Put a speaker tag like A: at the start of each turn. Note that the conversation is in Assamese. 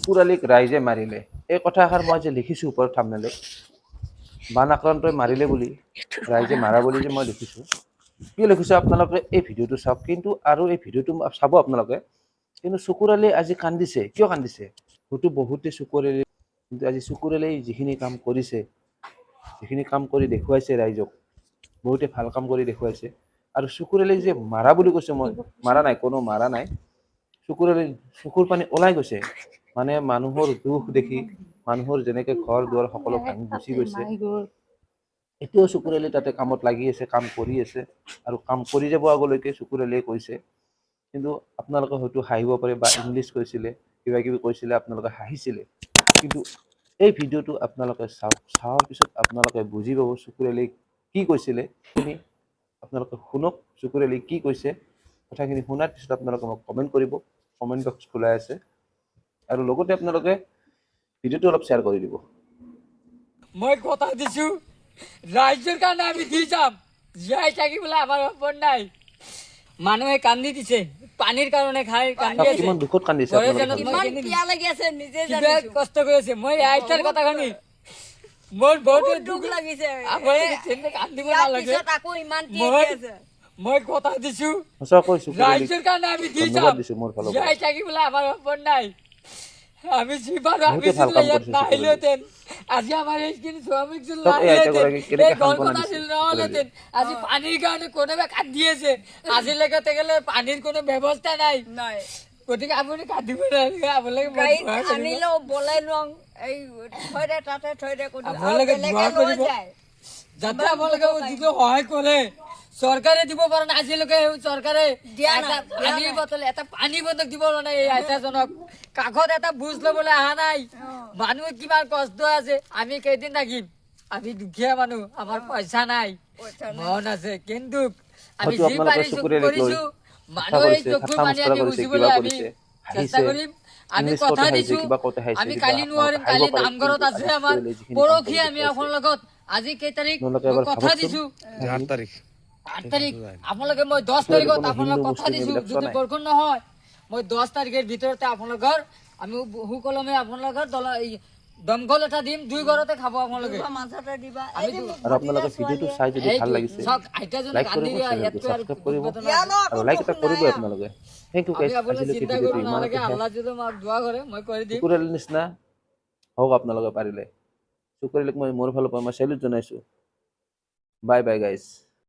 A: শুকুৰ আলীক ৰাইজে মাৰিলে, এই কথাষাৰ মই যে লিখিছোঁ ওপৰত থাম্বনেইলত, বান আক্ৰান্তই মাৰিলে বুলি, ৰাইজে মাৰা বুলি যে মই লিখিছোঁ, কিয় লিখিছোঁ আপোনালোকে এই ভিডিঅ'টো চাওক কিন্তু। আৰু এই ভিডিঅ'টো চাব আপোনালোকে কিন্তু। শুকুৰ আলী আজি কান্দিছে। কিয় কান্দিছে? হয়তো বহুতে শুকুৰ আলী, কিন্তু আজি শুকুৰ আলীয়ে যিখিনি কাম কৰিছে, যিখিনি কাম কৰি দেখুৱাইছে ৰাইজক, বহুতে ভাল কাম কৰি দেখুৱাইছে। আৰু শুকুৰ আলীক যে মাৰা বুলি কৈছে, মই মাৰা নাই, কোনো মাৰা নাই। শুকুৰ আলী চকুৰ পানী ওলাই গৈছে। মানে মানুহৰ দুখ দেখি, মানুহৰ যেনেকে ঘৰ দুৱাৰ সকলো ভাঙি গুচি গৈছে, এতিয়াও শুকুৰ আলী তাতে কামত লাগি আছে, কাম কৰি আছে আৰু কাম কৰি যাব আগলৈকে, শুকুৰ আলীয়ে কৈছে। কিন্তু আপোনালোকে হয়তো হাঁহিব পাৰে বা ইংলিছ কৈছিলে, কিবা কিবি কৈছিলে, আপোনালোকে হাঁহিছিলে। কিন্তু এই ভিডিঅ'টো আপোনালোকে চাওক। চোৱাৰ পিছত আপোনালোকে বুজি পাব শুকুৰ আলীয়ে কি কৈছিলে। শুনি আপোনালোকে শুনক শুকুৰ আলী কি কৈছে। কথাখিনি শুনাৰ পিছত আপোনালোকে মোক কমেণ্ট কৰিব, কমেণ্ট বক্স খোলাই আছে। আৰু লগতে আপোনালোকে ভিডিঅ'টো অলপ শ্বেয়াৰ কৰি দিব।
B: মই কথা দিছো, ৰাইজৰ কাৰণে আমি দি যাম। জীয়াই থাকিবলৈ আমাৰ সপোন নাই। মানুহে কান্দি দিছে, পানীৰ কাৰণে খাই কান্দি
A: চাওক
B: আছে।
A: কিমান দুখত কান্দিছে
B: ঘৰে
A: আপোনালোকে
B: জানো
A: ভাবি।
B: মই
C: ইমান পিয়া লাগি আছে, নিজে
B: কিবা
C: জানিছো।
B: কষ্ট কৰি আছে। মই আইতাৰ কথা শুনি মোৰ বহুত
C: বহুত দুখ লাগিছে।
B: আপোনালোকে তেনেকে কান্দিব
C: ইয়াৰ
B: নালাগে।
C: পিছত আকৌ ইমান
B: মই
C: আছে।
B: মই কথা দিছো,
A: সঁচাকৈ শুকুৰ আলীক
B: ৰাইজৰ কাৰণে আমি দি
A: ধন্যবাদ
B: যাম।
A: দিছো মোৰ ফালৰ পৰা।
B: জীয়াই থাকিবলৈ আমাৰ সপোন নাই। আমি যি পাৰো আমি
A: বহুতে ভাল
B: যদি
A: কাম
B: ইয়াত
A: কৰিছে।
B: নাহিলোহেঁতেন, আজি আমাৰ এইখিনি শ্ৰমিকজন
A: চাওক, এই
B: নাহিলেহেঁতেন,
A: আইতাগৰাকীক কেনেকে
B: এই ঘৰখন
A: সান্ত্বনা দিছে
B: আছিল নহ'লহেঁতেন। আজি পানীৰ কাৰণে কোনোবা কান্দি আছে। আজিলৈকে তেখেতে পানীৰ কোনো ব্যৱস্থা নাই।
C: নাই।
B: গতিকে আপুনি কান্দিব নালাগে। আপোনালোকে মই
C: গাড়ীত
B: দোৱা কৰিব।
C: আনিলেও বলাই লওঁ, এই থৈ দে তাতে, থৈ দে কোনো আৰু
B: আপোনালোকে
C: বেলেগে
B: দোৱা
C: লৈ
B: কৰিব।
C: যায়।
B: যাতে আপোনালোকে যিটো সহায় কৰে, চৰকাৰে দিব পৰা নাই আজিলৈকে। চৰকাৰে
C: দিয়া
B: এটা
C: নাই, দিয়া
B: পানীৰ
C: নাই।
B: বটল, এটা পানী বটল দিব পৰা নাই। এই আইতাজনক কাষত এটা বুজ ল'বলৈ অহা নাই। মানুহ কিমান কষ্ট আছে। আমি কেইদিন থাকিম? আমি দুখীয়া মানুহ, আমাৰ পইচা নাই।
C: পইচা নাই।
B: মন আছে, কিন্তু আমি
A: হয়তো
B: যি
A: আপোনালোকে
B: পাৰিছো
A: চকুৰে লৈ
B: কৰিছো।
A: ঠাট্টা
B: মানুহে
A: কৰিছে,
B: চকুৰ
A: ঠাট্টা
B: পানী
A: মস্কৰা
B: আমি
A: কৰিছে,
B: মুচিবলৈ
A: কিবা
B: আমি
A: কৰিছে,
B: চেষ্টা
A: হাঁহিছে,
B: কৰিম। আমি
A: ইংলিছ
B: কথা
A: কওঁতে হাঁহিছে,
B: দিছো।
A: কিবা কওঁতে হাঁহিছে,
B: আমি
A: কিবা
B: কালি
A: আপোনালোকে
B: নোৱাৰিম,
A: হাঁহিব
B: কালি
A: পাৰে,
B: নামঘৰত
A: কিন্তু
B: আছে
A: আজি
B: আমাৰ,
A: শুকুৰ আলীয়ে যিখিনি কাম
B: পৰহি
A: কৰি
B: আমি
A: দেখুৱাইছে,
B: আপোনাৰ লগত আজি কেই তাৰিখ
A: আপোনালোকে
B: মই
A: এবাৰ
B: কথা
A: ভাবকচোন।
B: দিছো।
D: 8 তাৰিখ।
B: 8 তাৰিখ। আপোনালোকে মই 10
A: শুকুৰ আলী
B: তাৰিখত
A: কোনো
B: আপোনালোক
A: হিন্দু
B: কথা
A: মুছলিম
B: দিছো,
A: এইবিলাক চোৱা
B: যদি
A: নাই।
B: বৰষুণ নহয়, মই 10 তাৰিখৰ ভিতৰতে আপোনালোকৰ আমি সুকলমে আপোনালোকৰ দল এই দমকল এটা দিম, দুই ঘৰতে খাব আপোনালোকে।
C: মাজতে দিবা।
B: আমি
C: এই যে
B: তো-
A: আৰু আপোনালোকে ভিডিঅ'টো চাই যদি ভাল
B: এইটো
A: লাগিছে,
B: চাওক, আইতাজনে
A: লাইক
B: কান্দি
A: কৰিব,
B: দিয়া,
A: চেনেলটো
B: ইয়াতকৈ আৰু
A: ছাবস্ক্ৰাইব কৰিব
B: বেদনা
C: ইয়াৰো
A: আৰু
C: আকৌ
A: লাইক এটা
C: দুখ
A: কৰিবই
C: নাই।
A: আপোনালোকে। Thank U
B: আমি
A: গাইজ,
B: আপোনাক
A: আজিলৈকে
B: চিন্তা
A: ভিডিঅ'টো
B: কৰিব
A: ইমানতে
B: নালাগে।
A: শেষ।
B: আল্লাহ যদি আমাক দোৱা কৰে, মই কৰি দিম।
A: শুকুৰ আলীৰ নিচিনা হওক আপোনালোকে পাৰিলে। শুকুৰ আলীক মই মোৰ ফালৰ পৰা মই চেল্যুট জনাইছোঁ। Bye bye guys.